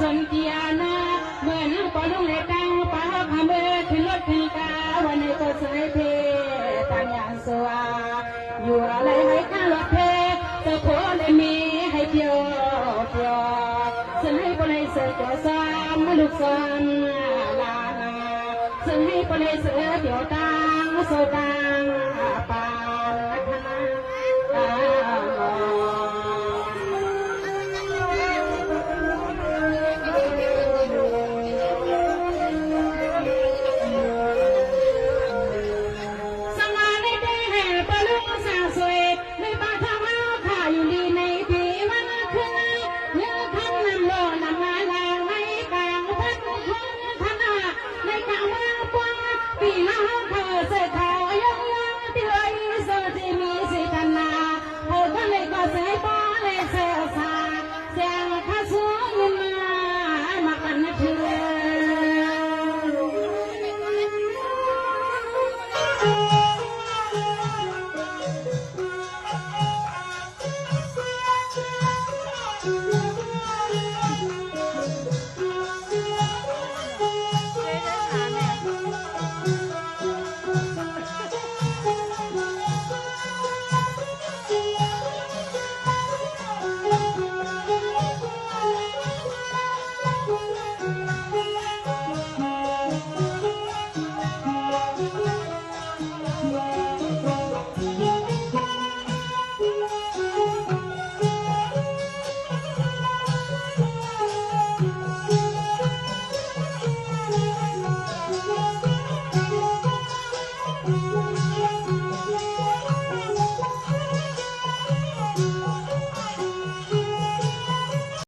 ສົນເກຍນະ ເໝືອນປອລຸງແລຕັງ ປາຮອກຫາເມືອຂຶ້ນລົດຂຶ້ນກາ ວັນໃນກໍສາຍເພ ຕາງຍາງສວາ ຢູ່ອາໄລໄຫຂ້າລົດເພ ເຈົ້າໂຄແລເມໃຫ້ປ່ຽວປ່ຽວ ເຊິ່ງໃຫ້ບໍ່ໄດ້ເສີຈໍຊອມ ລູກຊອມລານາ ເຊິ່ງໃຫ້ບໍ່ໄດ້ເສີດຽວຕາງ ໂຊຕາງ